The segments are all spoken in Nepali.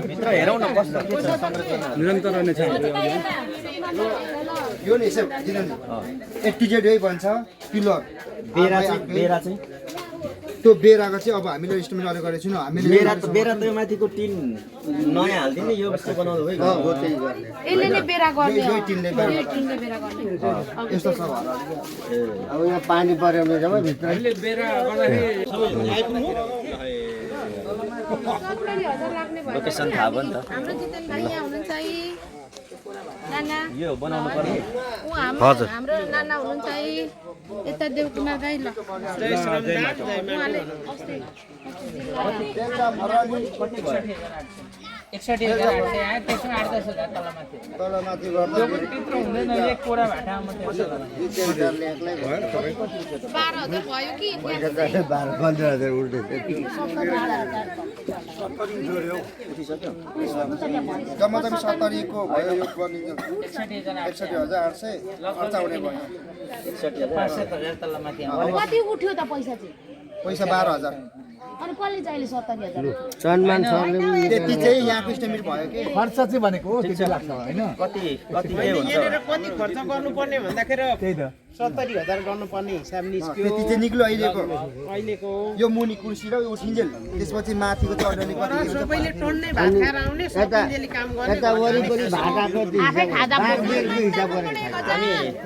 भित्र हेरौँ न कस्तो के छ संरचना निरन्तर रहने छ यो नि यसो किनभने एटीजेड यही भन्छ पिलर बेरा चाहिँ त्यो बेराको चाहिँ अब हामीले इस्टिमेट अहिले गरेको छौँ हामीले बेरा त यो माथिको टिन नयाँ हाल्दिने यो जस्तो बनाउँदा भयो यसले नै बेरा गर्ने यही टिनले बेरा यस्तो छ अब यहाँ पानी पऱ्यो भने जम्मै भित्र लोकेसन थाहा भयो नि त हाम्रो जितेन भाइ यहाँ हुनुहुन्छ है नाना यो बनाउनु पर्ने हाम्रो नाना हुनुहुन्छ है यता देवकुमार गाई ल उहाँले अस्ति 61,800 आयो त्यसमा 8-10,000 तलमाथि गर्दा त्यो पनि त्यत्रो हुँदैन एक कोरा भाटा मात्रै 12,000 भयो कि 12-15,000 उल्टे जम्मा जम्मी 70 को भयो यो बनिन्छ 61,800 खर्च हुने भयो 5,000 तलमाथि कति उठ्यो त पैसा चाहिँ पैसा 12,000 अनि कसले चाहिँ 70,000 सन्मान सरले त्यति चाहिँ यहाँको इस्टिमेट भयो कि खर्च चाहिँ भनेको त्यति लाग्छ हैन कति के हुन्छ कति खर्च गर्नुपर्ने भन्दाखेरि त्यही त 70,000 गर्नुपर्ने हिसाब निस्क्यो त्यति चाहिँ निक्ल्यो अहिलेको यो मुनि कुर्सी र यो सिन्जेल त्यसपछि माथिको चाहिँ अलिअलि कति हुन्छ सबैले टन्नै भात खाएर आउने सबैले काम गर्ने यता वरिपरि भाटाको आफै खाजा हिसाब गरेर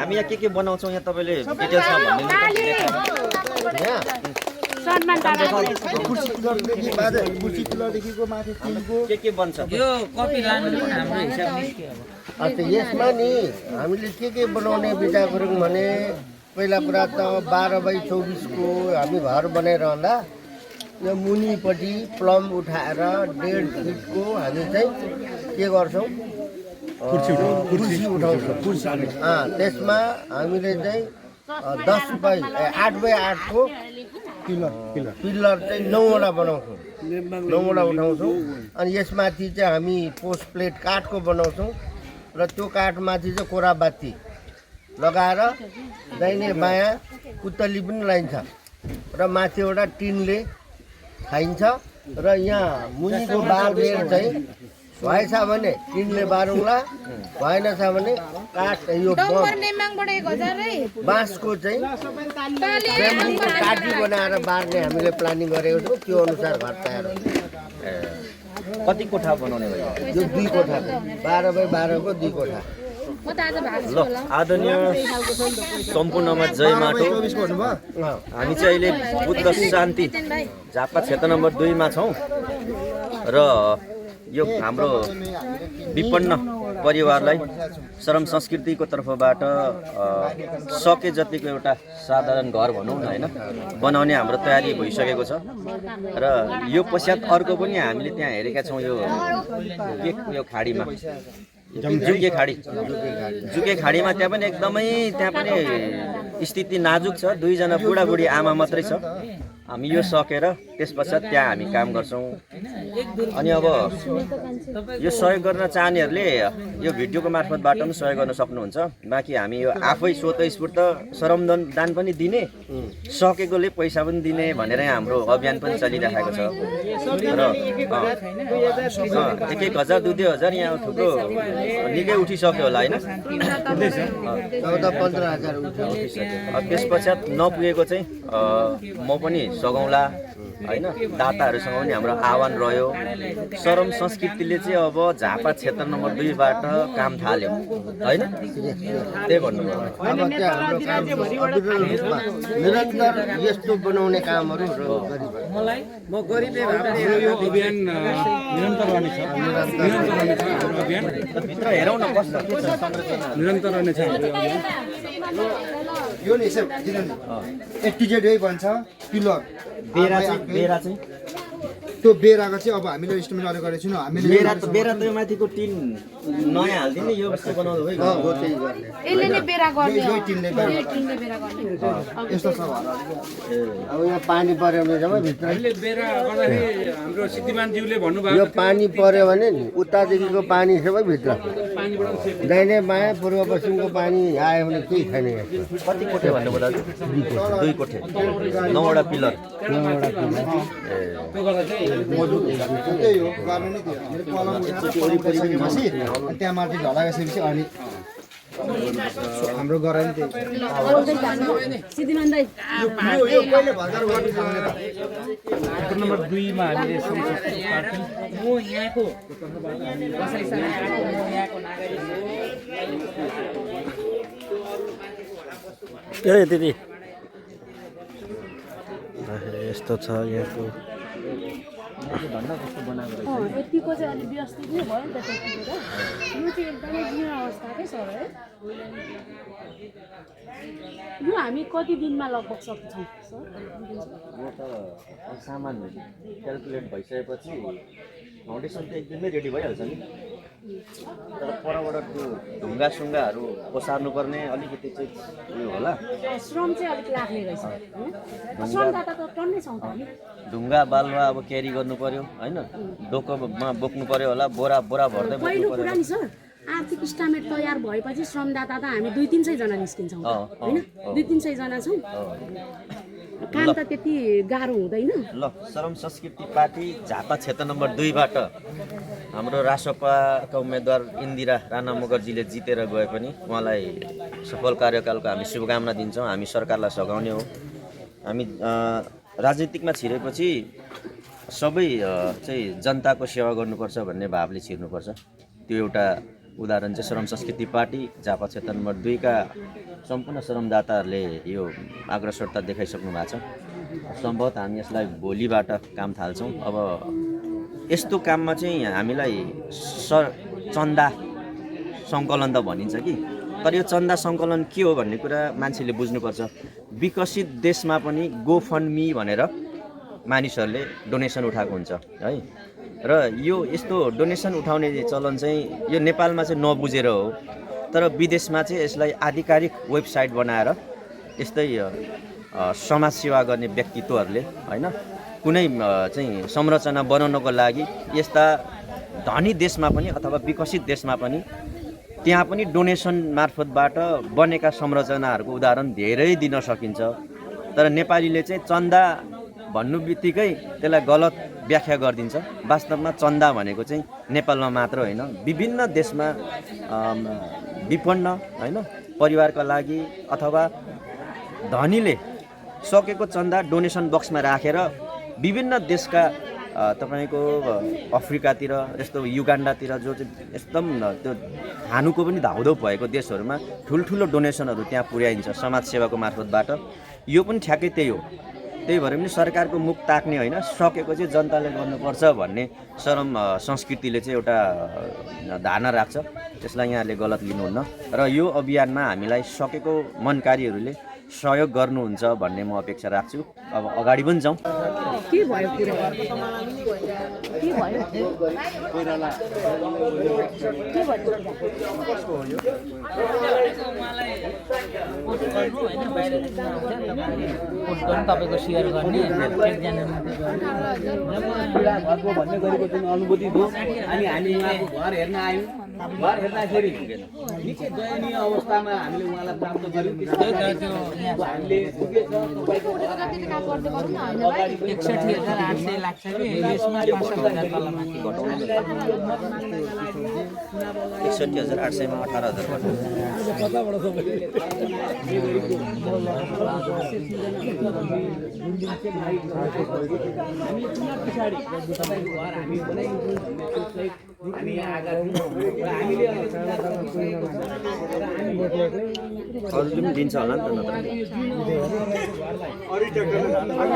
हामी यहाँ के बनाउँछौँ यहाँ तपाईँले डिटेल्समा भनिदिनु सम्मान कुर्सी कुलरदेखि बाजे कुर्सी कुलरदेखिको माथि टिनको के बन्छ यो कपी लानु हाम्रो हिसाब निस्क्यो अब यसमा नि हामीले के बनाउने विचार गऱ्यौँ भने पहिला कुरा त 12/24 को हामी घर बनाइरहँदा यो मुनिपट्टि प्लम उठाएर 1.5 फिटको हामी चाहिँ के गर्छौँ कुर्सी उठाउँछौँ त्यसमा हामीले चाहिँ 8/8 को पिलर चाहिँ 9वटा बनाउँछौँ 9वटा उठाउँछौँ अनि यसमाथि चाहिँ हामी पोस्ट प्लेट काठको बनाउँछौँ र त्यो काठमाथि चाहिँ कोरा बाती लगाएर दाहिने बायाँ पुतली पनि लगाइन्छ र माथिबाट टिनले खाइन्छ र यहाँ मुनिको बारबेर चाहिँ भएछ भने टिनले बारौँला भएन छ भने काठ यो बाँसको चाहिँ ब्याम्बोको काठी बनाएर बार्ने हामीले प्लानिङ गरेको छौँ त्यो अनुसार घर तयार हुन्छ कति कोठा बनाउने भयो यो 2 कोठा 12/12 को 2 कोठा ल आदरणीय सम्पूर्णमा जय माटो हामी चाहिँ अहिले बुद्ध शान्ति झापा क्षेत्र नम्बर 2 मा छौँ र यो हाम्रो विपन्न परिवारलाई श्रम संस्कृतिको तर्फबाट सके जतिको एउटा साधारण घर भनौँ न हैन बनाउने हाम्रो तयारी भइसकेको छ र यो पश्चात अर्को पनि हामीले त्यहाँ हेरेका छौँ यो खाडीमा जुके खाडीमा त्यहाँ पनि एकदमै त्यहाँ पनि स्थिति नाजुक छ 2 जना बुढाबुढी आमा मात्रै छ हामी यो सकेर त्यसपश्चात त्यहाँ हामी काम गर्छौँ अनि अब यो सहयोग गर्न चाहनेहरूले यो भिडियोको मार्फतबाट पनि सहयोग गर्न सक्नुहुन्छ बाँकी हामी यो आफै स्वतस्फूर्त श्रमदान पनि दिने सकेकोले पैसा पनि दिने भनेर हाम्रो अभियान पनि चलिरहेको छ र 1,000 2,000 यहाँ थुप्रो निकै उठिसक्यो होला हैन 14-15,000 उठिसक्यो त्यसपश्चात नपुगेको चाहिँ म पनि सघौँला हैन दाताहरूसँग पनि हाम्रो आह्वान रह्यो श्रम संस्कृतिले चाहिँ अब झापा क्षेत्र नम्बर 2 बाट काम थाल्यो हैन त्यही भन्नुभयो अब चाहिँ हाम्रो काम निरन्तर यस्तो बनाउने कामहरू मलाई म गरिबे यो अभियान निरन्तर रहने छ हाम्रो अभियान भित्र हेरौँ न कस्तो के छ संरचना निरन्तर रहने छ यो नि यसो किनभने एटीजेड यही भन्छ पिलर बेरा चाहिँ त्यो बेराको चाहिँ अब हामीले इस्टिमेट अहिले गरेको छौँ हामीले बेरा त यो माथिको टिन नयाँ हाल्दिने यो जस्तो बनाउँदा भयो यसले नै बेरा गर्ने यही टिनले बेरा यस्तो छ अब यहाँ पानी पऱ्यो भने जम्मै भित्र अहिले बेरा गर्दाखेरि हाम्रो सिद्धिमानज्यूले भन्नुभयो यो पानी पऱ्यो भने नि उतादेखिको पानी सबै भित्र दाहिने बायाँ पूर्व पश्चिमको पानी आयो भने केही छैन कति कोठे भन्नुभयो दाजु 2 कोठे 9वटा पिलर त्यो गर्दा चाहिँ त्यही हो गर्ने नै त्यो कलम गरिसकेपछि अनि त्यहाँ माथि ढलाइसकेपछि अनि हाम्रो गराइ नि त्यही यो कहिले भर्खर गर्नु सक्ने त नम्बर 2 मा हामीले म यहाँको कसैसँग आएको यहाँको नागरिक ए दिदी यस्तो छ यहाँको यतिको चाहिँ अलिक व्यवस्थित नै भयो नि त त्यतिखेर यो चाहिँ एकदमै जीर्ण अवस्थाकै सर है यो हामी कति दिनमा लगभग सक्छौँ सर यो त सामान क्यालकुलेट भइसकेपछि फाउन्डेसन त एकदमै रेडी भइहाल्छ नि तर परबाट त्यो ढुङ्गासुङ्गाहरू ओसार्नु पर्ने अलिकति चाहिँ उयो होला श्रम चाहिँ अलिक लाग्ने रहेछ श्रमदाता त टन्नै छौँ त हामी ढुङ्गा बालुवा अब क्यारी गर्नु पर्यो होइन डोकोमा बोक्नु पर्यो होला बोरा बोरा भर्दै बोक्नु पहिलो पर्यो कुरा नि सर आर्थिक इस्टिमेट तयार भएपछि श्रमदाता त हामी 200-300 जना निस्किन्छौँ होइन 200-300 जना छौँ काम त त्यति गाह्रो हुँदैन ल श्रम संस्कृति पार्टी झापा क्षेत्र नम्बर 2 बाट हाम्रो रासोपाका उम्मेदवार इन्दिरा राणा मुखर्जीले जितेर गए पनि उहाँलाई सफल कार्यकालको हामी शुभकामना दिन्छौँ हामी सरकारलाई सघाउने हो हामी राजनीतिकमा छिरेपछि सबै चाहिँ जनताको सेवा गर्नुपर्छ भन्ने भावले छिर्नुपर्छ त्यो एउटा उदाहरण चाहिँ श्रम संस्कृति पार्टी झापा क्षेत्र नम्बर 2 का सम्पूर्ण श्रमदाताहरूले यो अग्रसरता देखाइसक्नु भएको छ सम्भवतः हामी यसलाई भोलिबाट काम थाल्छौँ अब यस्तो काममा चाहिँ हामीलाई चन्दा सङ्कलन त भनिन्छ कि तर यो चन्दा सङ्कलन के हो भन्ने कुरा मान्छेले बुझ्नुपर्छ विकसित देशमा पनि गोफन्डमी भनेर मानिसहरूले डोनेसन उठाएको हुन्छ है र यो यस्तो डोनेसन उठाउने चलन चाहिँ यो नेपालमा चाहिँ नबुझेर हो तर विदेशमा चाहिँ यसलाई आधिकारिक वेबसाइट बनाएर यस्तै समाजसेवा गर्ने व्यक्तित्वहरूले होइन कुनै चाहिँ संरचना बनाउनको लागि यस्ता धनी देशमा पनि अथवा विकसित देशमा पनि त्यहाँ पनि डोनेसन मार्फतबाट बनेका संरचनाहरूको उदाहरण धेरै दिन सकिन्छ तर नेपालीले चाहिँ चन्दा भन्नु बित्तिकै त्यसलाई गलत व्याख्या गरिदिन्छ वास्तवमा चन्दा भनेको चाहिँ नेपालमा मात्र होइन विभिन्न देशमा विपन्न होइन परिवारका लागि अथवा धनीले सकेको चन्दा डोनेसन बक्समा राखेर विभिन्न देशका तपाईको अफ्रिकातिर यस्तो युगान्डातिर जो चाहिँ एकदम त्यो खानुको पनि धाउधौ भएको देशहरूमा ठुल्ठुलो डोनेसनहरू त्यहाँ पुर्याइन्छ समाजसेवाको मार्फतबाट यो पनि ठ्याक्कै त्यही हो त्यही भएर पनि सरकारको मुख ताक्ने होइन सकेको चाहिँ जनताले गर्नुपर्छ भन्ने श्रम संस्कृतिले चाहिँ एउटा धारणा राख्छ त्यसलाई यहाँले गलत लिनुहुन्न र यो अभियानमा हामीलाई सकेको मनकारीहरूले सहयोग गर्नुहुन्छ भन्ने म अपेक्षा राख्छु अब अगाडि पनि जाउँ के भयो कुरा के भयो तपाईँको सेयर गर्ने भन्ने गरेको जुन अनुभूति भयो अनि हामी उहाँको घर हेर्न आयौँ घर हेर्दाखेरि निकै दयनीय अवस्थामा हामीले उहाँलाई प्राप्त गर्यौँ हामीले 61,800 लाग्छ कि यसमा 5,000 तल माथि 61,800 मा 18,000 हामी यहाँ आएका थियौँ र हामीले अरूले पनि दिन्छ होला नि त नत्र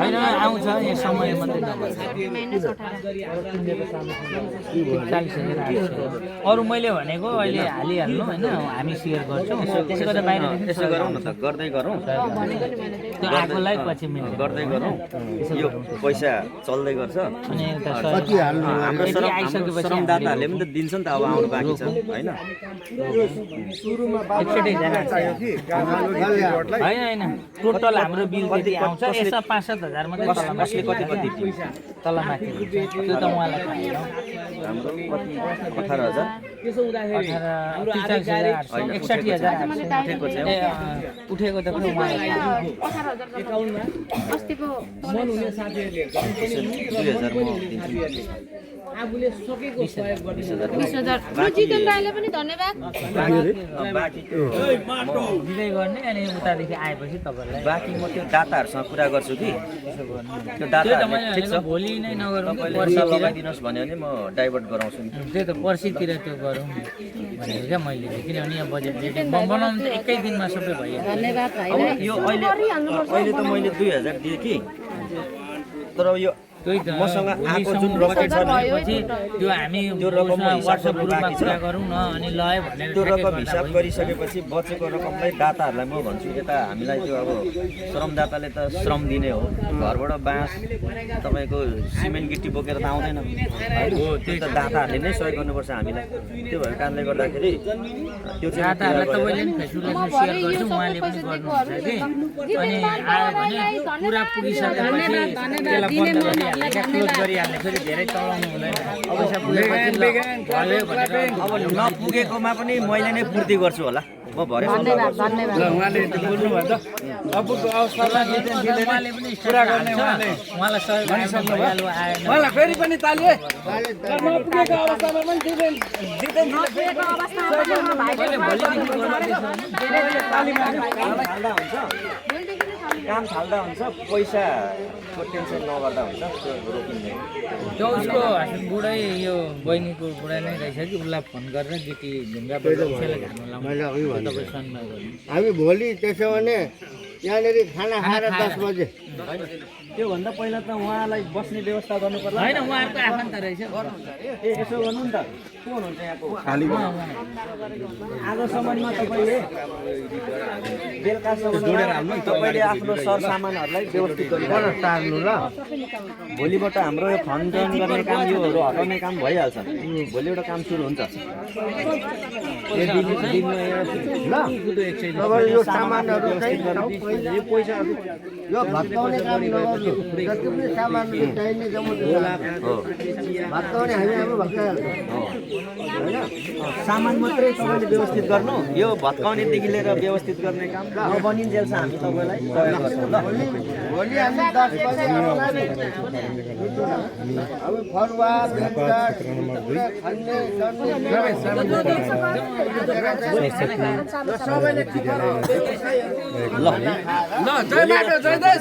होइन आउँछ यो समय मात्रै नभएर 41,800 अरू मैले भनेको अहिले हालिहाल्नु होइन हामी सेयर गर्छौँ त्यसो गर्दा बाहिर यसो गरौँ न त गर्दै गरौँ त्यो आएकोलाई पछि मिल्छ गर्दै गरौँ यो पैसा चल्दै गर्छ अनि कति हाल्नु हाम्रो श्रमदाताहरूले दाताहरूले पनि त दिन्छ नि त अब आउनु बाँकी छ होइन होइन टोटल हाम्रो बिल त्यति आउँछ यसमा 5-7 हजार मात्रै कसले कति कति दिन्छ तल माथि त्यो त उहाँलाई थाहा छैन। हाम्रो कति 18,000 त्यसो हुँदाखेरि 61,800 उठेको चाहिँ उठेको त खै उहाँलाई थाहा। 51 अस्तिको मन हुने साथीहरूले 2000 म दिन्छु आफूले सकेको सहयोग गर्ने 20,000 जितेन राईलाई पनि धन्यवाद। बाँकी दिँदै गर्ने अनि उतादेखि आएपछि तपाईँहरूलाई बाँकी म त्यो दाताहरूसँग कुरा गर्छु कि त्यो त्यही त दाताहरूले मैले ठिक छ भनेको भोलि नै नगरौँ तपाईँले पर्सितिर लगाइदिनुहोस् भन्यो भने म डाइभर्ट गराउँछु नि त्यही त पर्सितिर त्यो गरौँ भनेको क्या मैले किनभने यहाँ बजेट बनाउनु त एकै दिनमा सबै भइहाल्छ। धन्यवाद अब भाइलाई। यो अहिले त मैले 2000 दिएँ कि तर यो त्यही त मसँग आएको जुन रकम छ नि पछि त्यो हामी त्यो रकम उसमा हिसाब WhatsApp गर्नु ग्रुपमा बाँकी छ। कुरा गरौँ न अनि ल है भनेर त्यो ठ्याक्कै रकम गर्दा हिसाब भयो। गरिसकेपछि बचेको रकमलाई दाताहरूलाई म भन्छु यता हामीलाई त्यो अब श्रमदाताले त श्रम दिने हो घरबाट बाँस तपाईँको सिमेन्ट गिटी बोकेर त आउँदैन हो त्यो त दाताहरूले नै सहयोग गर्नुपर्छ हामीलाई त्यो भएको कारणले गर्दाखेरि त्यो चाहिँ दाताहरूलाई तपाईँले पनि फेसबुकमा सेयर गर्छु उहाँले पनि गर्नुहुन्छ कि अनि आयो भने पुरा पुगिसकेपछि त्यसलाई बन्द गरिहाल्ने क्या क्लोज गरिहाल्ने फेरि धेरै चलाउनु हुँदैन पैसा पुगेपछि ल भयो भनेर अब नपुगेकोमा पनि मैले नै पूर्ति गर्छु होला म भरे धन्यवाद धन्यवाद। उहाँले पनि पुरा गर्ने उहाँलाई सहयोग गर्नु भइहाल्यो आएन मलाई फेरि पनि तालिए नपुगेको अवस्थामा पनि काम थाल्दा हुन्छ पैसाको टेन्सन नगर्दा हुन्छ त्यो रोकिँदैन त्यो उसको बुढै यो बहिनीको बुढा नै रहेछ कि उसलाई फोन गरेर गिटी ढुङ्गा घानु लाउनु तपाईँ सन्मान गर्नु हामी भोलि त्यसो भने यहाँनिर खाना खाएर 10 बजे त्योभन्दा पहिला त उहाँलाई बस्ने व्यवस्था गर्नु पर्ला होइन उहाँहरूको आफन्त रहेछ ए यसो गर्नु नि त को हुनुहुन्छ यहाँको आजसम्ममा तपाईँले बेलुकासम्म तपाईँले आफ्नो सरसामानहरूलाई व्यवस्थित गर्नु टार्नु ल भोलिबाट हाम्रो यो खनजन गर्ने काम योहरू हटाउने काम भइहाल्छ भोलिबाट काम सुरु हुन्छ ल तपाईँ यो सामानहरू चाहिँ यो पैसाहरू यो भत्काउने काम नगर्नु जति पनि सामानहरू चाहिने जम्मै भत्काउने हामी आफै भत्काइहाल्छौँ होइन सामान मात्रै तपाईँले व्यवस्थित गर्नु यो भत्काउनेदेखि लिएर व्यवस्थित गर्ने काम नबनिन्जेलसम्म हामी तपाईँलाई सहयोग गर्छौँ ल भोलि हामी 10 बजे हामी फरुवा भेटघाट खन्ने ल जय माटो जय देश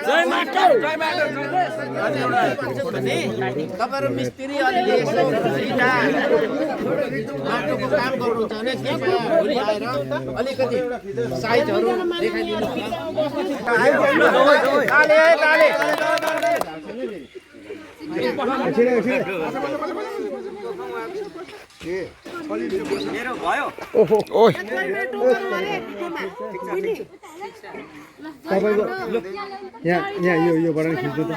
जय माटो जय माटो जय देश तपाईँहरू मिस्त्री अलिकति यसो इँटा माटोको काम गर्नुहुन्छ भने त्यसमा भोलि आएर अलिकति साइजहरू देखाइदिनु मेरो भयो यहाँ योबाट खिच्नु त